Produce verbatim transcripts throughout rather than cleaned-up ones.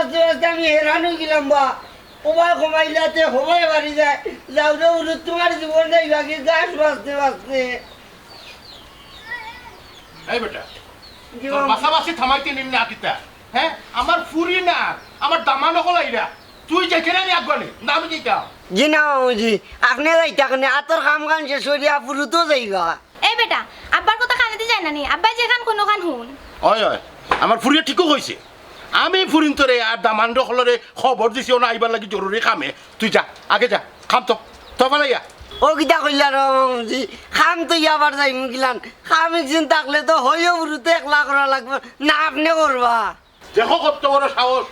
আস্তে আস্তে আমি হেরান অই গেলাম বা। ওবায় কমাইলাতে হবায় বাড়ি যায়। যাও রে উরু, তুমার জীবন যাইবাগি ঘাস বাছতে বাছতে। এই বেটা, জি তোর মামু। বাছাবাছি থামাইতে নিন না কিতা? হ্যাঁ, আমার ফুরি না, আমার দামান অকল আইরা। তুই যাইতে না নি আগুয়ানি? না, আমি যাইতাম। জি না মামুজি, আপনে যাইতা কেনে? আতর কাম কাম শেষ করিয়া ফুরুতো যাইবা। এই বেটা, আব্বার কথা কানেদি যায় না নি? আব্বায় যেখান কইন অখান হুন। অয়, অয়, আমার ফুরিয়ে ঠিকউ কইছে। আমি ফুরিন্তরে আর দামান্দ অকলরে খবর দিছি, অনো আইবার লাগি জরুরি কামে। তুই যা, আগে যা, কাম তো, তো ফালাইয়া। ও কিতা কইলা রে মামুজি, কাম তো ইয়াবার যাইমু গিলান। কাম একদিন থাকলে তো হইও ফুরুতে একলা করা লাগবো। না, আপনে করবা। দেখো কত বড় সাহস,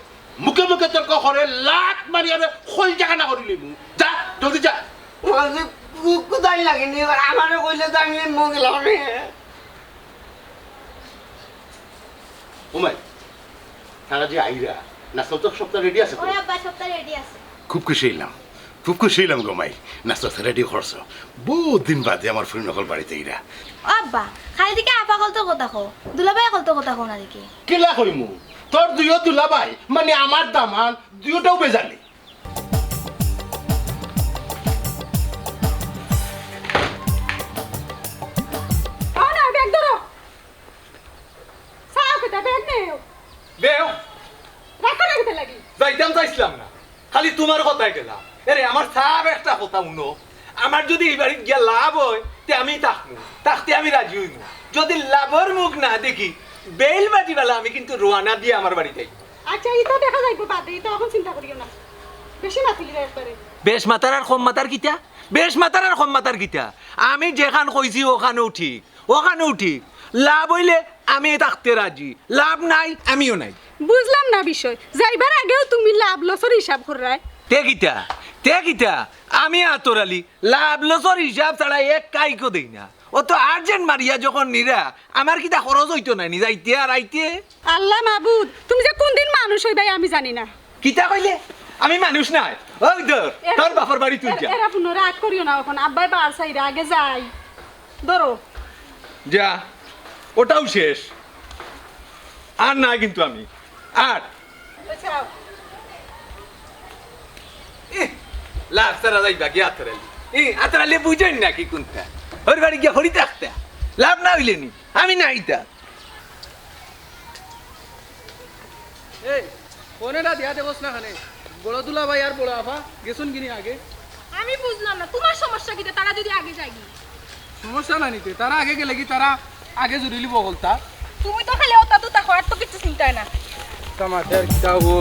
মুখে মুখে তর্ক করে, লাত মারি আমি কইল জাগা না করিলিমু। যা, জলদি যা। মামুজি, কু-, কুদাই লাগেনি, এবার আমারে কইলে তো আমি মুখ লাগাই। ও মাই, তারা যে আইরা, নাস্তা তো সবতা রেডি আছে তো? ওই আব্বা, সবতা রেডি আছে। খুব খুশি অইলাম, খুব খুশি অইলাম গো মাই, নাস্তা তো রেডি করছো। বহুত দিন বাদে আমার ফুরিন অকল বাড়িত আইরা। ও আব্বা, খালি দিকে আফা অকলতর কথা কও, দুলাভাই অকলতর কথা কও না দেখি। কিলা কইমু? তোর দুইও দুলাভাই, মানে আমার দামান, দুইওটাউ বেজালি। ও না, ব্যাগ ধরো। চাও কিতা, ব্যাগ নেও। দেও। রাখো না কিতা লাগি? যাইতাম চাইছিলাম না, খালি তুমার কথায় গেলাম। এরে, আমার সাব একটা কথা হুনো, আমার যুদি ই বাড়িত গিয়া লাভ অয়, তে আমি থাকমু, থাকতে আমি রাজি অইমু। যুদি লাভর মুখ না দেখি, বেইল বাজি বালা আমি কিন্তু রওয়ানা দিয়া আমার বাড়িত আইমু। আচ্ছা, ইতা দেখা যাইবো বাদে, ইতা অখন চিন্তা করিও না। বেশি মাতিলি রে একবারে। বেশ মাতার আর কম মাতার কিতা? বেশ মাতার আর কম মাতার কিতা? আমি যেখান কইছি অখানউ ঠিক। অখানউ ঠিক। লাভ অইলে আমি থাকতে রাজি, লাভ নাই, আমিও নাই। বুঝলাম না বিষয়। যাইবার আগেউ তুমি লাভ লসর হিসাব কররায়। তে কিতা? তে কিতা? আমি আতর আলী লাভ লসর হিসাব ছাড়া এক কাইকও দেই না। অত urgent মারিয়া যখন নিরা, আমার কিতা খরচ অইতো নায় নি যাইতে আর আইতে? আল্লা মাবুদ, তুমি যে কুনদিন মানুষ অইবায় আমি জানি না। কিতা কইলে? আমি মানুষ নায়। ওই ধর, এরা, তোর বাপর বাড়ি তুই এরা, যা। এরা হুনো, রাগ করিও না অখন। আব্বায় বার চাইরা, আগে যাই। ধরো। যা, ওটাও শেষ। আর না কিন্তু আমি। আর। আচ্ছা। ইহ, লাভ ছাড়া যাইবা কি আতর আলী? ই, আতর আলী বুঝইন না কি কুনটা? ওর বাড়ি গিয়া হরি থাকতা। লাভ না অইলে নি, আমি না আইতা। এই, ফোন এটা দিয়া দেবস না খানে। বড় দুলাভাই আর বড় আফা গেছইন গিনি আগে? আমি বুঝলাম না, তুমার সমস্যা কিতা? তারা যুদি আগে যায়গি? সমস্যা না নিতে, তারা আগে গেলেগি, তারা আগে জুড়িলিবো অকলতা। তুমি তো খালি অতা দুতা কও, আর তো কিচ্ছু চিন্তায় না। তামাতে আর কিতা অইবো?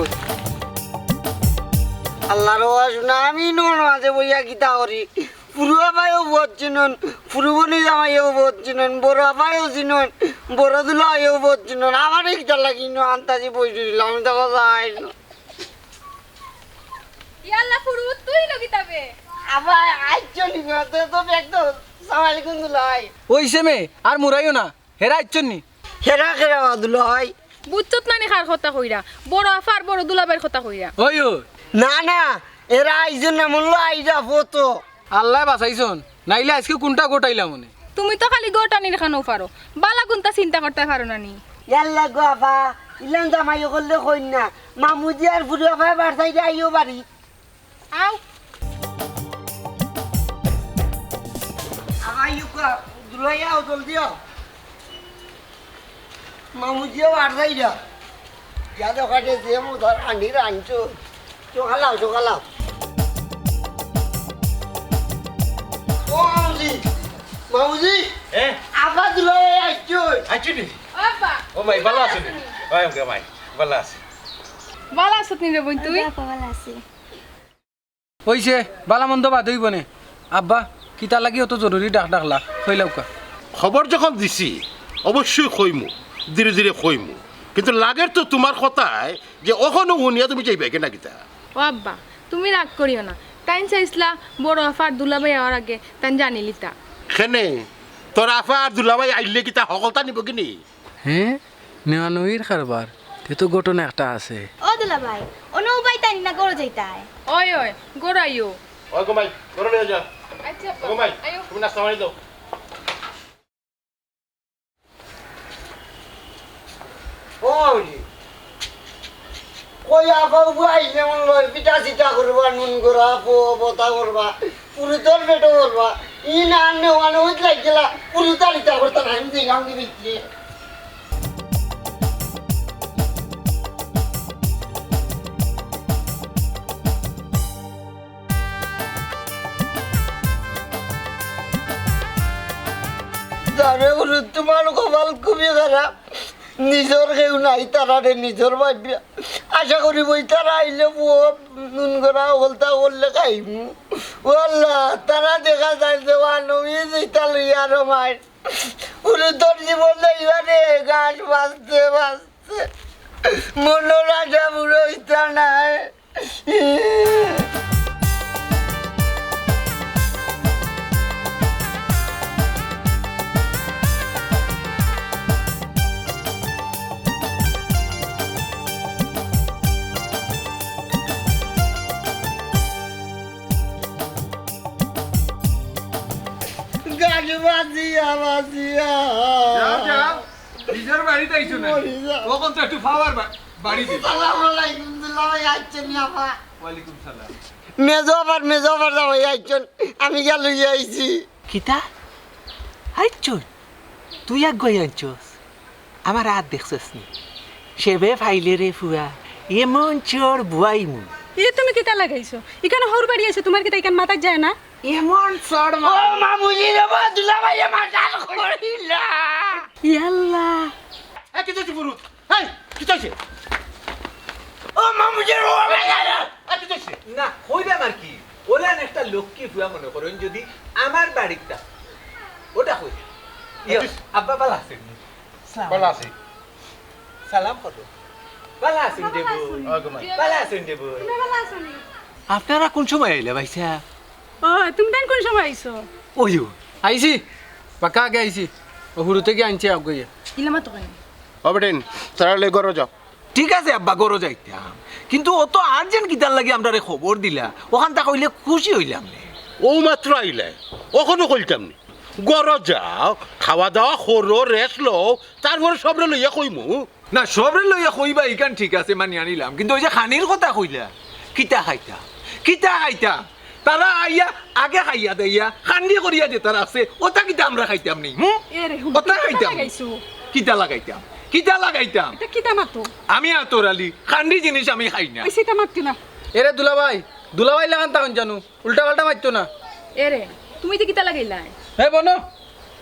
আল্লার ওয়াজ না, আমি নুন মাঝে বইয়া কিতা করি? ফুরু আফায়ও বউত চিনইন, ফুরু বইন জামাইও বউত চিনইন, বড় আফায়ও চিনইন, বড় দুলাভাইও বউত চিনইন। আমারে কিতার লাগি ইনো আন্তাজি বই দিলাম, আমি তো কথা আইল। ইয়াল্লা ফুরু, তুই লগি তাবে। আফা আইছো নি? তো, তো ব্যাগ তো, সালাম আলাইকুম দুলাভাই। অইছে মে, আর মুরাইও না। হেরা আইছইন নি? হেরা কেরা বা দুলাভাই? বুঝছত না নি কার কথা কইরা? বড় আফার বড় দুলাভাইর কথা কইরা। ওই, ওই। না, না, এরা আইছইন না, মনো অয় আইরা ফটো। আল্লায় বাঁচাইছইন, নাইলে আইজকে কুনটা ঘটাইলাম অনে। তুমি তো খালি ঘটানির খানো পারো, বালা কুনটা চিন্তা করতায় পারো না নি? ইয়াল্লা গো আফা, ইলান জামাই অকলরে কইন না, মামুজি আর ফুরু আফায় বার চাইরা আইও বাড়ি। আও। আফা, ইউকা, দুলাভাই আও, জলদি আও। মামুজিও আর যাইরা। ইয়া দেখো, যে মজার আনি রানছো। চোখালাও, চোখালাও। ও মামুজি, মামুজি। এ? আফা দুলাভাই আইছো। আইছো নি? ও আব্বা। ও মাই, বালা আছো নি? ওই, ওকে মাই, বালা আছি। বালা আছো নি রে বইন তুই? বাবা, বালা আছি। অইছে, বালা মন্দ বাদ অইবো নে। আব্বা, কিতার লাগি অত জরুরি ডাক ডাকলা? কইলাউক্কা। খবর যখন দিছি, অবশ্যই কইমু, ধীরে ধীরে কইমু। কিন্তু লাগের তো তুমার কথায় যে অখনো হুনিয়া তুমি যাইবায় কে না কিতা? ও আব্বা, তুমি রাগ করিও না। তাইন চাইছলা বড় আফা আর দুলাভাই আওয়ার আগে তাইন জানিলিতা। কেনে? তোর আফা আর দুলাভাই আইলে কিতা হকলতা নিবো কিনি? হে? নেওয়া নেওয়ির কারবার, তে তো ঘটনা একটা আছে। ও দুলাভাই, অনো উবাইতায় নি না ঘরো যাইতায়? ওই, ওই, ঘরো আইও। ওই গো মাই, ঘরো লইয়া যা। আচ্ছা, আব্বা, ও গো মাই, আইও। তুমি নাস্তা বানাই দাও। ও মামুজি, কই আফা উবা আইলে মন লয়, পিঠা চিঠা করবা, নুন করা, পো, বতা করবা, পুরুতর পেটো করবা। ই না আনলে ওখানে ওই লাগ গেলা, পুরুতার ইতা করতা না, আমি দেখলাম কি দেখছি। জানে বলুন, তোমার কপাল খুবই খারাপ। নিজর কেউ নাই, তারারে নিজর ভাবিয়া। আশা করি বই তারা আইলে বউ নুন করা হলতা করলে খাইমু। ও আল্লাহ, তারা দেখা যায় যে ওয়ানবি যেটা লইয়া আরো মায়ের। পুরুতর জীবন যাইবা রে, ঘাস বাঁচতে বাঁচতে। মনর আশা পুরো ইচ্ছা নাই। গান বাজিয়া বাজিয়া। যাও, যাও। নিজর বাড়িত আইছো না? মরি যাও। অখন তো একটু পাওয়ার বা-, বাড়ি দে। আসসালামু আলাইকুম, দুলাভাই আইছইন নি আপা? ওয়ালাইকুম সালাম। মেজো আপার, মেজো আপার জামাই আইছইন, আমি গিয়া লইয়া আইছি। কিতা? আইছইন? তুই আগুয়াই আনছস? আমার আত দেখছস নি? সেবে ফাইলে রে ফুয়া, এমন চড় বুয়াইমু। এ তুমি কিতা লাগাইছো? ইখান হউর বাড়ি আছে, তোমার কিতা ইখান মাথাত যায় না? এমন চড় ও মা-, মামুজি রে বা, দুলাভাইয়ে মার্ডার করিলা। ইয়াল্লা। এ, কিতা অইছে ফুরুত? এই, কিতা অইছে? ও মামুজি রে, ও ভাই, আরে। এ, কিতা অইছে? না, কইরাম আর কি। ওলান একটা লক্ষ্মী ফুয়া মনে করইন যদি আমার বাড়িত থাকতো। ওটা কই? ইয়ো, আব্বা ভালা আছইন নি? সালাম। ভালা আছি। সালাম করো। ভালা আছইন রে বইন। ওয়ালাইকুম আসসালাম। ভালা আছইন রে বইন। তুমি ভালা আছো নি? আপনারা কোন সময় আইলা ভাইসাব? ও, তুমি তাইন কোন সময় আইছো? ওইও। আইছি, বাক্কা আগে আইছি। ও হুরু থাকি আনছি আগুয়াইয়া। ইলামা তো কেনে? ও বেটিন, তারা লই ঘরো যাও। ঠিক আছে আব্বা, ঘরো যাইতাম, কিন্তু অত urgent কিতার লাগি আমরারে খবর দিলা? অখানতা কইলে খুশি অইলাম নে। অউ মাত্র আইলায়, অখনও কইতাম নি। ঘরো যাও, খাওয়া দাওয়া করো, rest লও, তারপরে সবরে লইয়া কইমু। না, সবরে লইয়া কইবা, ইখান ঠিক আছে, মানিয়া নিলাম, কিন্তু ওই যে খানির কথা কইলা, কিতা খাইতা, কিতা খাইতা? তারা আইয়া আগে খাইয়া দেইয়া, খান্ডি করিয়া যেতা রাখছে, ওটা কিতা আমরা খাইতাম নি? হুম? এরে, হুম, ওটা কিতা খাইতাম? লাগাইছো? কিতা লাগাইতাম? কিতা লাগাইতাম? এটা কিতা মাতো? আমি আতর আলী, খান্ডি জিনিস আমি খাই না। ওই সেটা মাতো না। এরে দুলাভাই, দুলাভাই লাখান তখন জানো, উল্টা পাল্টা মাতিও না। এরে, তুমি তো কিতা লাগাইলায়? হে বনো।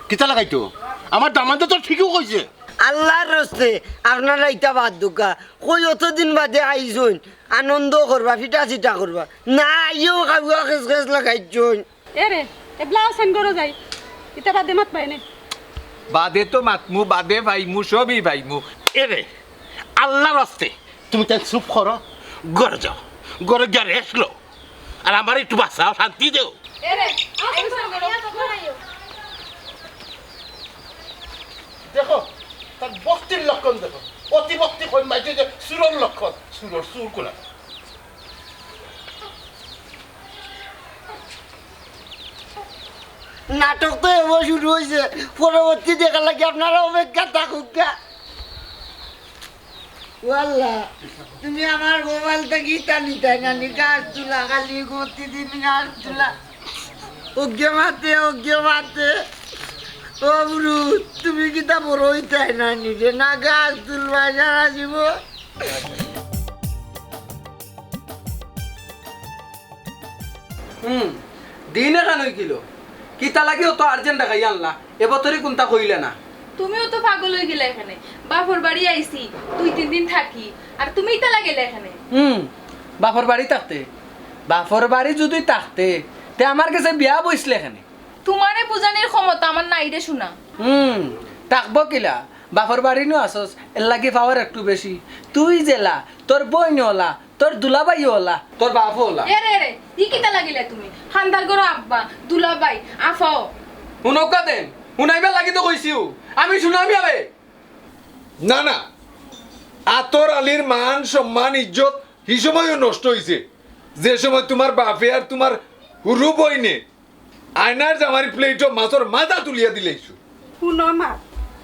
কিতা লাগাইতো? আমার দামান্দে তো ঠিকউ কইছে। আল্লার রস্তে, আপনারা ইতা বাদ দেউক্কা। কই অতদিন বাদে আইছইন, আনন্দ করবা, ফিটা-চিটা করবা। না, আইয়াউ খাওয়া খেস খেস লাগাইছইন। এরে, এবলা আছইন ঘরো যাই। ইতা বাদে মাতবায় নে। বাদে তো মাতমু, বাদে পাইমু, সবই পাইমু। এরে, আল্লার রস্তে, তুমি তাইন চুপ করো। ঘরো যাও, ঘরো গিয়া rest লও। আর আমারে একটু বাঁচাও, শান্তি দেও। এরে, আও, আইও, আইও, আইও। দেখো, তার ভক্তির লক্ষণ দেখো। অতি ভক্তি কই মাইছে যে চুরর লক্ষণ। চুরর চুর কোনা। নাটক তো এবার শুরু অইছে, পরবর্তী দেখার লাগি আপনারা অপেক্ষা থাকুক্কা। ও আল্লাহ, তুমি আমার গোপাল থাকি ইতা নিতায় না নি, গাছ তুলা, খালি প্রতিদিন গাছ তুলা। অগ্গে মাতে, অগ্গে মাতে। ও গুরু, তুমি কিতা বড় অইতায় না নি রে? না গাছ তুলবায় সারা জীবন। হুম, দিন এখান অই গেল। কিতা লাগি অত urgent দেখাই আনলা? এ বতরে কুনতা কইলা না? তুমিও তো পাগল অই গেলা এখানে। বাপর বাড়ি আইছি, দুই তিন দিন থাকি, আর তুমি ইতা লাগাইলা এখানে। হুম, বাপর বাড়ি থাকতে, বাপর বাড়ি যুদি থাকতে, তে আমার গেছে বিয়া বইছলে এখানে। তুমারে বুঝানির ক্ষমতা আমার নাই রে সোনা। হুম, থাকবো কিলা? বাপর বাড়ি নু আছস, এর লাগি পাওয়ার একটু বেশি। তুই যেলা, তোর বইন অলা, তোর দুলাভাই অলা, তোর বাপও অলা। এরে, এরে, ই কিতা লাগিলা তুমি? খান্দার ঘরো আব্বা, দুলাভাই, আফাও। হুনউক্কা দেন, হুনাইবার লাগি তো কইছিউ। আমি হুনামি আবে। না, না, আতর আলীর মান, সম্মান, ইজ্জত হি সময়ও নষ্ট অইছে, যে সময় তুমার বাপে আর তুমার হুরু বইনে আয়নার জামাইর প্লেটো মাছর মাজা তুলিয়া দিলাইছইন। হুনো মা,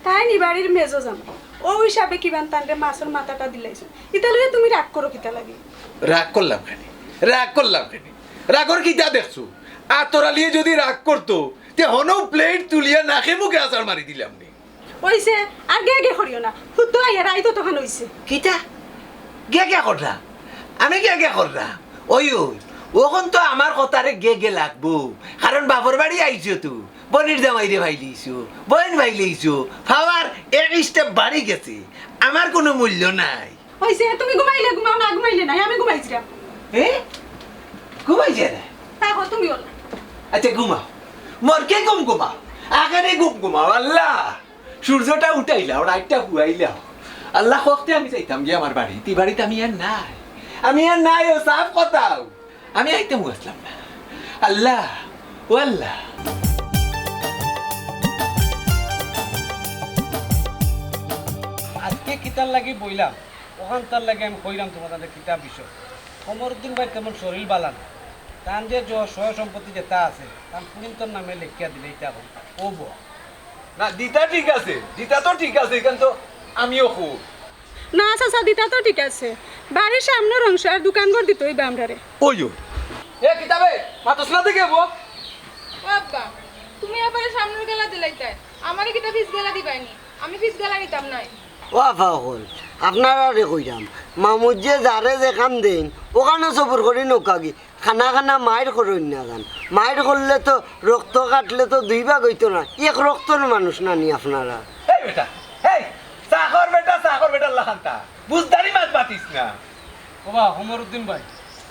তাইন ই বাড়ির মেজো জামাই, অউ হিসাবে কিবান তানরে মাছর মাথাটা দিলাইছো। ইতা লইয়া তুমি রাগ করো কিতা লাগি? রাগ করলাম কেনে? রাগ করলাম কেনে? রাগর কিতা দেখছো? আতর আলীয়ে যুদি রাগ করতো, তে হনো প্লেট তুলিয়া নাকে মুখে আছাড় মারি দিলাম নে। অইছে, আর গে গে করিও না। হুদ্দা আইয়া রাইত অতখান অইছে। কিতা? গে গে কররা? আমি গে গে কররা? ওই, ওই, অখন তো আমার কথারে গে গে লাগবো। কারণ বাপর বাড়ি আইছো তো, বইনর জামাইরে পাইলাইছো, বইন পাইলাইছো, পাওয়ার এক স্টেপ বাড়ি গেছে। আমার কুনু মূল্য নাই। অইছে, তুমি ঘুমাইলে ঘুমাও, না ঘুমাইলে নাই, আমি ঘুমাইছিলাম। এ? ঘুমাইছে না? থাকো, তুমি ওলা। আচ্ছা, ঘুমাও। মরকে ঘুম ঘুমাও। আখেরি ঘুম ঘুমাও, আল্লাহ। সূর্যটা উঠাইলাও, রাইতটা হুয়াইলাও। আল্লাহ, কখতে আমি যাইতাম গিয়া আমার বাড়িত, ই বাড়িত আমি আর নাই। আমি আর নাই, অউ সাফ কথাউ। আমি আইতাম আসলাম না। আল্লাহ, ও আল্লাহ। আজকে কিতার লাগি বইলাম, অখানতার লাগি আমি কইরাম তুমার তাতে কিতা বিষয়। কমরুদ্দিন ভাই তেমন শরীর বালা না। তান যে জ-, সয় সম্পত্তি যেতা আছে, তান ফুরিন্তর নামে লেখিয়া দিলে ইতা অইবো। না, দিতা ঠিক আছে, দিতা তো ঠিক আছে, ইখান তো আমিও খুব। না চাচা, দিতা তো ঠিক আছে, বাড়ির সামনর অংশ আর দোকানঘর দিতে অইবো আমরারে। ওই, ওই। এ, কিতা বে? মাতস না দেখি, বো। ও আব্বা, তুমি এবারে সামনর গেলা দিলাইতায়, আমারে কিতা পিছ গেলা দিবায়নি? আমি পিছ গেলা নিতাম নায়। ও আফা অকল, আপনারারে কইরাম, মামুজ্জে যারে যেখান দেইন, অখানো সবুর করি নউক্কা গি। খানা খানা মাইর করইন না যান। মাইর করলে তো রক্ত কাটলে তো দুই ভাগ অইতো না, এক রক্তর মানুষ না নি আপনারা। এই বেটা, এই চাকর বেটা, চাকর বেটার লাখান তা বুঝদারি মাত মাতিস না। ওবা, কমরুদ্দিন ভাই,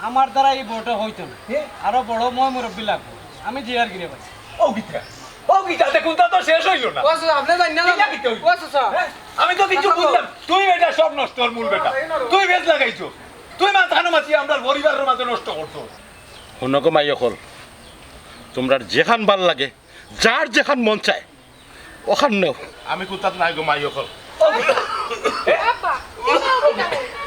আমার দ্বারা ই বউটা অইতো না। এ? আরো বড় ময় মুরব্বি লাগবো। আমি যাইয়ার গিরে ভাই। ও কিতা? ও কিতা? দেখুন, তা তো শেষ অইলো না। ও চাচা, আপনে জানইন না? কিতা কিতা অইলো? ও চাচা। হ্যাঁ? আমি তো কিচ্ছু বুঝলাম। তুই বেটা সব নষ্টর মূল বেটা। তুই বেশ লাগাইছো। তুই মাঝখানো মাঝি আমরার পরিবারর মাঝে নষ্ট করছো। হুনো গো মাই অকল, তুমরার যেখান ভালা লাগে, যার যেখান মন চায়, অখান নেও। আমি কুন্তাত নাই গো মাই অকল। আব্বা,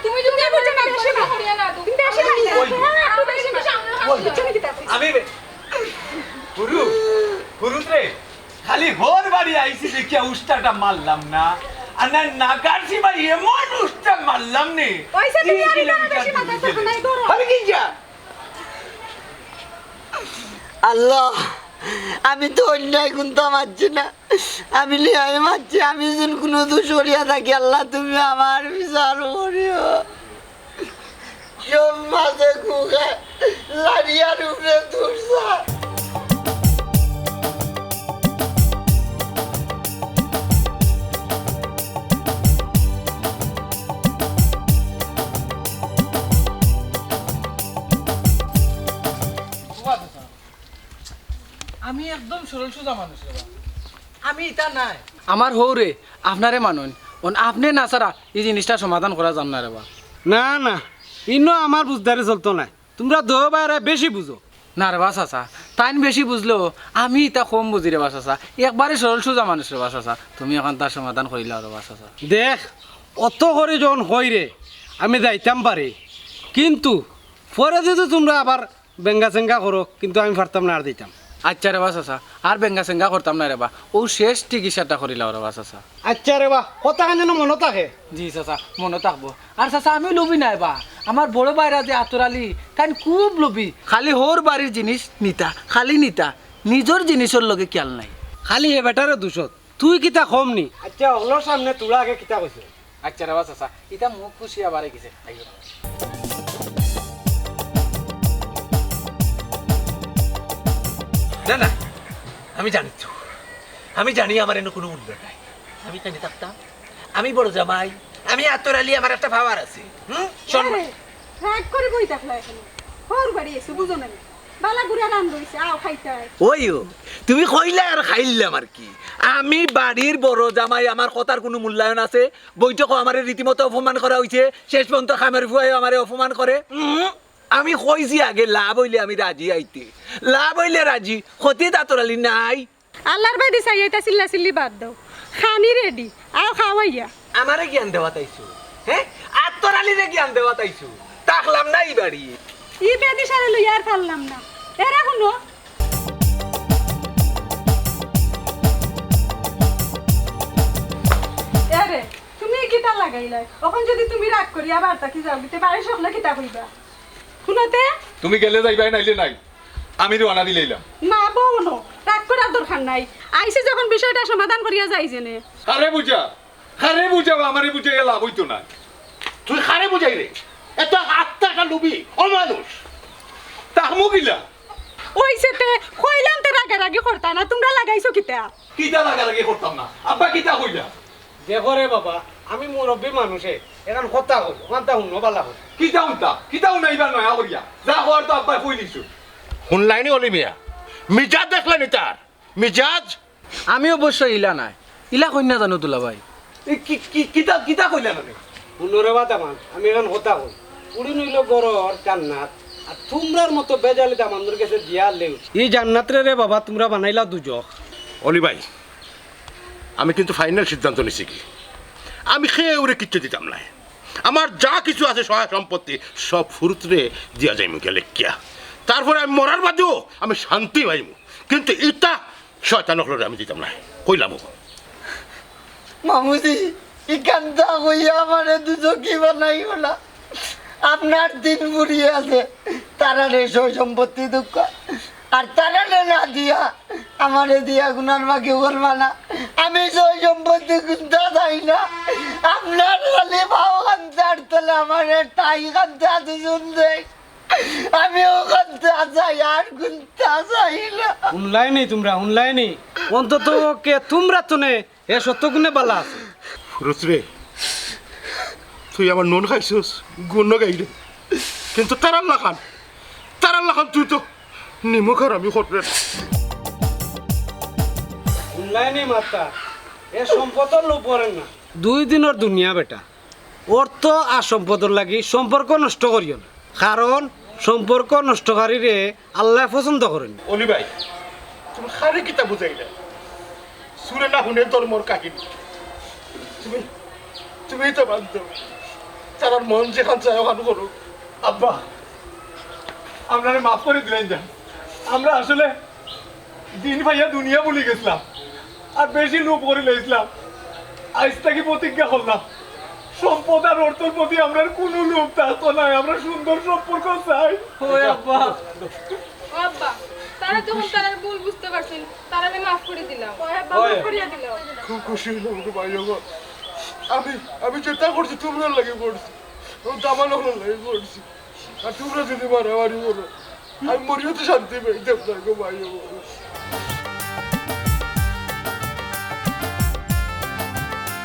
তুমি তুমি বুঝো না, তুমি বুঝো না, তুমি বেশি মাইর। ওই। তুমি বেশি মাইর। ওই। বুঝছো না কিতা? আমি বে-, হুরু, হুরুত রে, খালি হউর বাড়ি আইছি দেখিয়া উষ্টাটা মারলাম না। আর না, নাগার সীমায় এমন উষ্টা মারলাম নে। ওই যে তুমি তিন আর এটা কিলোমিটার বেশি মাথা দূরে। চাপো নাই, ধরো। আরে কি যা? আল্লাহ, আমি তো অন্যায় কুন্তা মারছি না, আমি ন্যায় মারছি। আমি যেন কুনু দোষ করিয়া থাকি, আল্লাহ তুমি আমার বিচার করিও। সব মাঝে কুকা, লাড়িয়ার উপরে তুলছা। আমি একদম সরল সোজা মানুষ রে বা। আমি ইতা নায়। আমার হউরে আপনারে মানইন, অন আপনে না ছাড়া ই জিনিসটা সমাধান করা যার না রে বা। না, না, ইনো আমার বুঝদারি চলতো নায়। তুমরা দুইও ভাইরে বেশি বুঝো। না রে বা চাচা, তাইন বেশি বুঝলেও আমি ইতা কম বুঝি রে বা চাচা। একবারে সরল সোজা মানুষ রে বা চাচা, তুমি অখন তার সমাধান করিলাও রে বা চাচা। দেখ, অত করি যখন কইরে, আমি যাইতাম পারি, কিন্তু পরে যদি তুমরা আবার বেঙ্গা-চেঙ্গা করো, কিন্তু আমি পারতাম না আর দিতাম। আইচ্ছা রে বা চাচা, আর বেঙ্গা-চেঙ্গা করতাম না রে বা, অউ শেষ চিকিৎসাটা করিলাও রে বা চাচা। আইচ্ছা রে বা, কথাখান যেন মনো থাকে। জি চাচা, মনো থাকবো। আর চাচা, আমিও লোভী নায় বা, আমার বড় ভাইরা যে আতর আলী, তাইন খুব লোভী। খালি হউর বাড়ির জিনিস নিতা, খালি নিতা, নিজর জিনিসর লগে খিয়াল নাই। খালি হে বেটারে দুষত, তুই কিতা কম নি? আইচ্ছা, অকলর সামনে তুরা আগে কিতা কইছস? আইচ্ছা রে বা চাচা, ইতা মুখ ফুসিয়া বারে গেছে। আইও। না, না, আমি জানি তো। আমি জানি আমার এনে কুনু মূল্য নাই। আমি কেনে থাকতাম? আমি বড় জামাই, আমি আতর আলী, আমার একটা power আছে। হুম? সম্মান। আরে, রাগ করি বই থাকলা অখন। হউর বাড়ি আইছো, বুঝো না নি? বালা গুড়া রান্ধ অইছে, আও খাইতায়। ওই ও, তুমি কইলা আর খাইলাম আর কি। আমি বাড়ির বড় জামাই, আমার কথার কুনু মূল্যায়ন আছে? বৈঠকো আমারে রীতিমতো অপমান করা অইছে, শেষ পর্যন্ত কামের ফুয়ায়ও আমারে অপমান করে। উম, আমি কইছি আগে লাভ অইলে আমি রাজি আইতে, লাভ অইলে রাজি, ক্ষতিত আতর আলী নাই। আল্লার বায়দি চাইয়া ইতা চিল্লা-চিল্লি বাদ দেও। খানি ready, আও খাও আইয়া। আমারে জ্ঞান দেওয়াত আইছো, হে? আতর আলীরে জ্ঞান দেওয়াত আইছো। থাকলাম না ই বাড়ি। ই বেদিশারে লইয়া আর পারলাম না। এরে হুনো। এরে, তুমি লাগাইলাই। অখন যুদি তুমি রাগ করিয়া বারতা কি যাও, গিতে বাড়ির সকলে কিতা কইবা? হুনতে? তুমি গেলে যাইবায়, নাইলে নাই। আমি রওয়ানা দিলাইলাম। না বউ, হুনো, রাগ করার দরকার নাই। আইছি যখন বিষয়টা সমাধান করিয়া যাই যেনে। কারে বুঝা, কারে বুঝাও, আমারে বুঝাইয়া লাভ অইতো না। তুই কারে বুঝাইরে? এত আত্মা একটা লুবি, অমানুষ। তাহমু গিলা। অইছে তে, কইলাম তে রাগারাগি করতা না, তুমরা লাগাইছো কিতা? কিতা লাগালাগি করতাম না? আব্বা কিতা কইলা? দেখো রে বাবা, আমি মুরব্বি মানুষে, এখান কথা কই, অখানতা হুনো বালা করি। কিতা হুনতা? কিতা হুনাইবা নয়া করিয়া? যা কওয়ার তো আব্বায় কইলিছইন। হুনলায়নি অলি মিয়া? মিজাজ দেখলায়নি তার? মিজাজ? আমি অবশ্য ইলা নায়। ইলা কইন না জানো দুলাভাই। ই কি, কি, কিতা, কিতা কইলা মানে? হুনো রে বা দামান, আমি এখান কথা কই। ফুড়িন অইলো ঘরর জান্নাত, আর তুমরার মতো বেজালি দামান্দর গেছে দিয়া লেও। ই জান্নাতরে রে বাবা, তুমরা বানাইলাও দুজখ। অলি ভাই, আমি কিন্তু final সিদ্ধান্ত নিছি কি, আমি কেউরে কিচ্ছু দিতাম নায়। আমার যা কিছু আছে সহায় সম্পত্তি সব ফুরুতরে দিয়া যাইমু গেলে কিয়া। তারপরে আমি মরার বাদেও আমি শান্তি পাইমু। কিন্তু ইতা শয়তান অকলরে আমি দিতাম নায়। কইলাম অখন। মামুজি, ইখানতা কইয়া আমারে দুজখি বানাইও না। আপনার তিন ফুড়ি আছে, তারারে সয় সম্পত্তি দেউক্কা। আর তারারে না দিয়া, আমারে দিয়া গুনার বাকি করবা না। আমি সয় সম্পত্তি কুন্তা চাই না। আপনার খালি পাও খান ছাড়তলে আমারে ঠাই খান দুইজন দেউক। আমি অখানতা চাই, আর কুন্তা চাই না। হুনলায়নি তুমরা, হুনলায়নি? অন্তত পক্ষে তুমরা তো নে, হে সত্য গুণে বালা আছে। ফুরুত রে, তুই আমার নুন খাইছস, গুণ গাইরে। কিন্তু তারার লাখান, তারার লাখান তুই তো নিমক আর আমি করবে না। হুনলায়নি মাতটা, এ সম্পদর লোভ করেন না। দুই দিনর দুনিয়া বেটা, অর্থ আর সম্পদর লাগি সম্পর্ক নষ্ট করিও না, কারণ সম্পর্ক নষ্টকারীরে আল্লায় পছন্দ করইন না। অলি ভাই, তুমি কারে কিতা বুঝাইলা? চুরে না হুনে ধর্মর কাহিনী। তুমি, তুমিই তো বাধ্য। তারার মন যেখান চায় অখান করুক। আব্বা, আমরারে মাফ করি দিলাইন যান। আমরা আসলে দিন পাইয়া দুনিয়া ভুলি গেছলাম, আর বেশি লোভ করি লইছলাম। আইজ থাকি প্রতিজ্ঞা করলাম, সম্পদ আর অর্থর প্রতি আমরার কুনু লোভ থাকতো নায়। আমরা সুন্দর সম্পর্ক চাই। ওই আব্বা। ও আব্বা, তারা যখন তারার ভুল বুঝতে পারছইন, তারারে মাফ করি দিলাম। ওই আব্বা, মাফ করিয়া দিলাম। খুব খুশি অইলাম গো ভাই গো। আমি, আমি যেতা করছি তুমরার লাগি করছি, ও দামান অকলর লাগি করছি। আর তুমরা যুদি মারামারি করো, আমি মরিয়া তো শান্তি পাইতাম না গো ভাই গো।